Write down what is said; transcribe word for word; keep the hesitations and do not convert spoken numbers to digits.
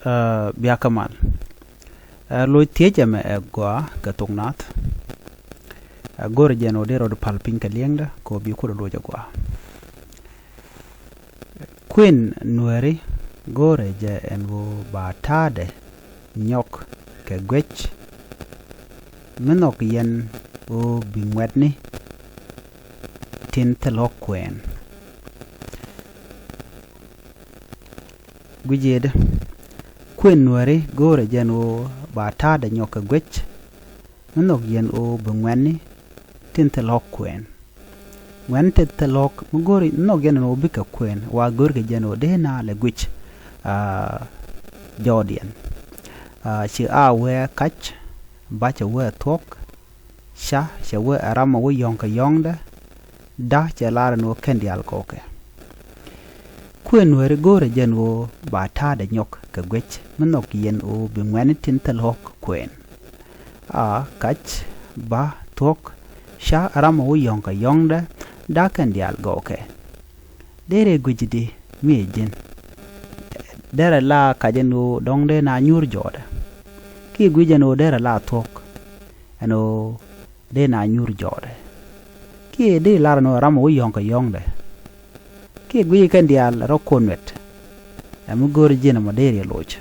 Ɛ, bia kä mal. Ɛ, loc thiec ɛmɛ ɛ gɔaa kɛ thok naath. Ɛ, go̱rɛ jɛn ɣöö dee rɔɔdu pal piny kɛ liɛŋdä kɛ ɣöö bi kuɔt ɛ loc ɛ gɔaa. Kuën Nuääri go̱rɛ jɛ ɛn ɣöö ba ta̱a̱dɛ nyɔk kɛ guec mi nhɔk yɛn ɣöö bi ŋuɛ̈tni tin thil ɣɔ̱k kuɛɛn. Gui̱cdɛ, kuën Nuääri go̱o̱rɛ jɛn ɣöö ba ta̱a̱dɛ nyɔk kɛ guec mi nhɔk yɛn ɣöö bi ŋuɛ̈tni tin thil ɣɔ̱k kuɛɛn. Ŋuɛ̈tni tin thil ɣɔ̱k mi go̱o̱ri nhɔk yɛn ɣöö bikɛ kuɛɛn, wa görkɛ jɛn ɣöö dee naath lɛ guic, aa, jɔɔdiɛn. Aa, ci a wee kac, ba cɛ wee thuɔ̱k, ca cɛ wee ɛ ram ɛ wä yɔ̱ŋ kɛ yɔ̱ŋdɛ, da cɛ lar ɛn ɣöö kɛn diaal gɔwkɛ. Kuën Nuääri go̱o̱rɛ jɛn ɣöö ba ta̱a̱dɛ nyɔk kɛ guec mi nhɔk yɛn ɣöö bi ŋuɛ̈tni tin thil ɣɔ̱k kuɛɛn. A, kac, ba, thuɔ̱k, ca ɛ ram ɛ wä yɔ̱ŋ kɛ yɔ̱ŋdɛ, da kɛn diaal gɔwkɛ. Dee rɛy gui̱cdi mi ɛ ji̱n. Derɛ la kac ɛn ɣöö dɔ̱ŋ dee naath nyuur jɔɔdɛ. Kiɛ gui̱c ɛn ɣöö derɛ la thuɔ̱k ɛn ɣöö dee naath nyuur jɔɔdɛ. Kiɛ dee lar ɛn ɣöö ram ɛ wä yɔ̱ŋ kɛ yɔ̱ŋdɛ. Kiɛ gui̱c kɛn diaal rɔ kuɔn wet. Ɛ mi go̱o̱rɛ jɛn ɛmɔ dee rɛy loc.